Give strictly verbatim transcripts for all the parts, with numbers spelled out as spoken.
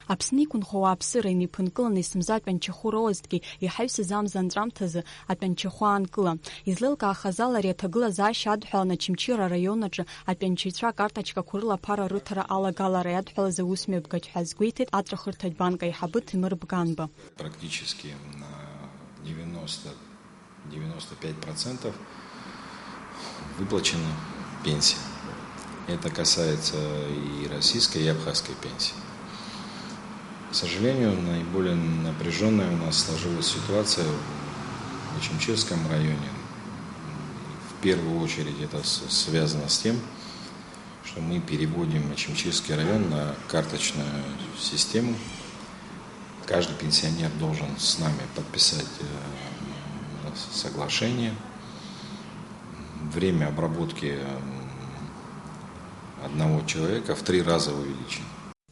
Аԥсны иқәынхо ауааԥсыра инеиԥынкыланы есымза атәанчахәы роуазҭгьы, иҳаҩсыз амза анҵәамҭазы атәанчахәы аанкылан. Излеилкаахаз ала, ари аҭагылазаашьа адҳәаланы Очамчыра араион аҿы атәанчаҩцәа акарточкақәа рыла аԥара рыҭара алагалара иадҳәалаз аусмҩаԥгатә ҳәа азгәеиҭеит аҵәахырҭатә банк аиҳабы Ҭемыр Бганба. Практически на девяносто, девяносто пять процентов выплачена пенсия. Это касается и российской, и абхазской пенсии. К сожалению, наиболее напряжённая у нас сложилась ситуация в Очамчирском районе. В первую очередь это с- связано с тем, что мы переводим Очамчирский район на карточную систему. Каждый пенсионер должен с нами подписать э, соглашение. Время обработки м, одного человека в три раза увеличено.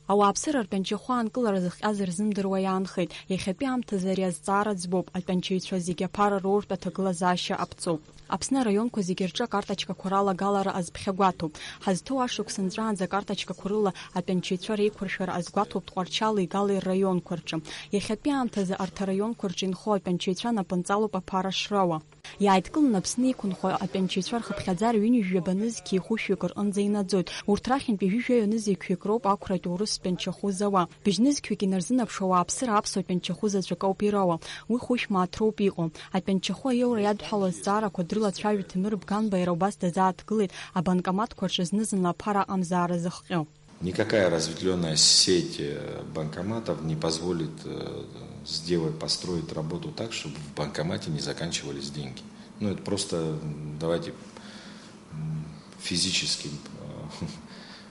Ауааԥсыра ртәанчахәы аанкылара зыхҟьаз рзымдыруа иаанхеит. Иахьатәи аамҭазы ари азҵаара ӡбоуп, атәанчаҩцәа зегьы аԥара роуртә аҭагылазаашьа аԥҵоуп. Аԥсны араионқәа зегьы рҿы акарточкақәа ралагалара азԥхьагәаҭоуп. Ҳазҭоу ашықәс нҵәаанӡа акарточкақәа рыла атәанчаҩцәа реиқәыршәара азгәаҭоуп Тҟәарчали Гали рраионқәа рҿы. Иахьатәи аамҭазы арҭ араионқәа рҿы инхо атәанчаҩцәа напынҵалоуп аԥара шроуа. Иааидкыланы Аԥсны иқәынхо атәанчаҩцәа рхыԥхьаӡара ҩынҩажәаба нызқьи хәышәҩык рҟынӡа инаӡоит. Урҭ рахьынтәи жәаҩа нызқьҩык роуп ақәратә урыс тәанчахәы зауа. Быжь нызқьҩык инарзынаԥшуа ауааԥсыра аԥсуа тәанчахәы заҵәык ауп ироуа. Уи хәышә мааҭ роуп иҟоу. Атәанчахәы аиоура иадҳәалоу азҵаарақәа дрылацәажәо Ҭемыр Бганба иара убас дазааҭгылеит, абанкоматқәа рҿы зны-зынла аԥара аҟамзаара зыхҟьо. Никакая разветвлённая сеть э, банкоматов не позволит э, сделать, построить работу так, чтобы в банкомате не заканчивались деньги. Ну, это просто, м, давайте м, физически э,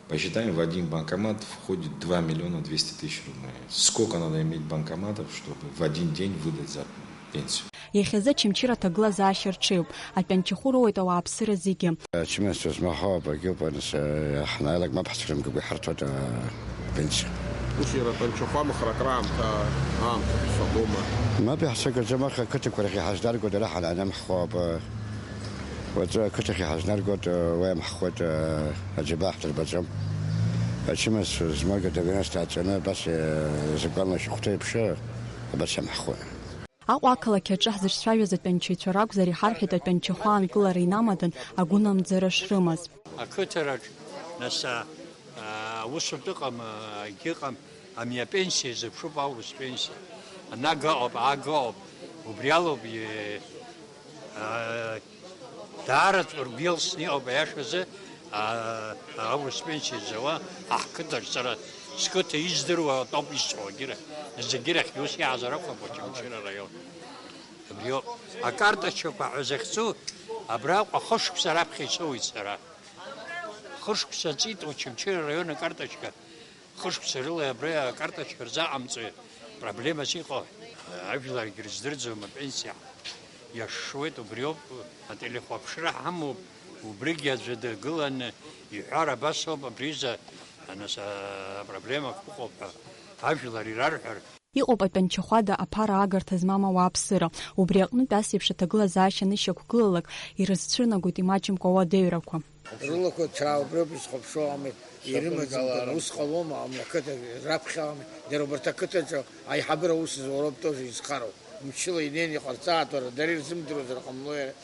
посчитаем, в один банкомат входит два миллиона двести тысяч рублей. Сколько надо иметь банкоматов, чтобы в один день выдать за пенсию? Иахьазы Очамчыра аҭагылазаашьа рҽеиуп. Атәанчахәы роуеит ауааԥсыра зегьы. Ачымазцәа змаҳауа абагьы ыҟоуп, аныс, ҳанааилак мап ҳцәырымгакәа иҳарҭоит апенсиа. Ус иара атәанчахәы амхра акраамҭа аамҭа ҳцагома? Мап иаҳцагаӡом, аха ақыҭақәа рахь иҳазнарго дара ҳанаанымхуа ауп. Уаҵәы ақыҭахь иҳазнаргоит, уа иамҳхуеит, аџьабаа ҳдырбаӡом. Ачымазцәа змага девяносто ааҵәаны абас закәанла шьахәҭа еиԥш абас иамҳхуеит. Аҟәа ақалақь аҿы ҳзырцәажәаз атәанчаҩцәа ракәзар, иҳарҳәеит атәанчахәы аанкылара инамадан агәынамӡара шрымаз. Ақыҭараҿ, нас, а, а, усутә ыҟам, а, егьыҟам, ами апенсиа изыԥшуп аурыс пенсиа. Анага ыҟоуп, ага ыҟоуп, убри алоуп, е, а, Даараӡа ргәы иалсны иҟоуп, аиашазы, аа, аурыс пенсиа зауа ҳа ҳқыҭаҿ сара сқыҭа издыруа атәоуп исҳәо, егьирахь, зегьы рахьгьы ус иаазар акәхап Очамчыра араион. Абриоуп. Акарточкақәа ҳәа захьӡу, абраҟа хышықәса раԥхьа исоуит сара. Хышықәса ҵит Очамчыра араион акарточка. Хышықәса рыла абра акарточка рзаҟамҵои проблемас иҟоу? Ажәларгьы рыздырӡом апенсиа иашшуеит, убриоуп, ателехәаԥшра ҳамоуп, убригьы аӡәы дагыланы иҳәар абас ауп, абриза, нас, апроблемақәа ыҟоуп ҳәа ажәлар ирарҳәар. Иҟоуп атәанчахәада аԥара агарҭа змам ауааԥсыра. Убри аҟнытә ас еиԥш аҭагылазаашьа анышьақәгылалак, ирызцәырнагоит имаҷымкәа ауадаҩрақәа. Рылақәа ҭраа убриоуп изхәаԥшуа, ами, ирымаӡамкәан, ус ҟалома, ами, ақыҭа раԥхьа, ами, дара убарҭ ақыҭаҿы аиҳабыра аус зуа роуп тоже изхароу. Мчыла инеины иҟарҵааит, уара, дара ирзымдыруазар ҟамло иара.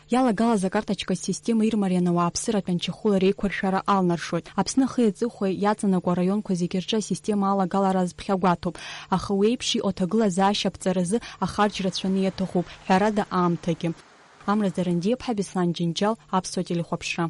Иалагалаз акарточка система ирмарианы ауааԥсыра атәанчахәыла реиқәыршәара алнаршоит. Аԥсны ахи аҵыхәеи иаҵанакуа араионқәа зегьы рҿы асистема алагалара азԥхьагәаҭоуп, аха уи еиԥш иҟоу аҭагылазаашьа аԥҵаразы ахарџь рацәаны иаҭахуп, ҳәарада, аамҭагьы. Амра Зарандиаԥҳа, Беслан Џьынџьал, Аԥсуа телехәаԥшра.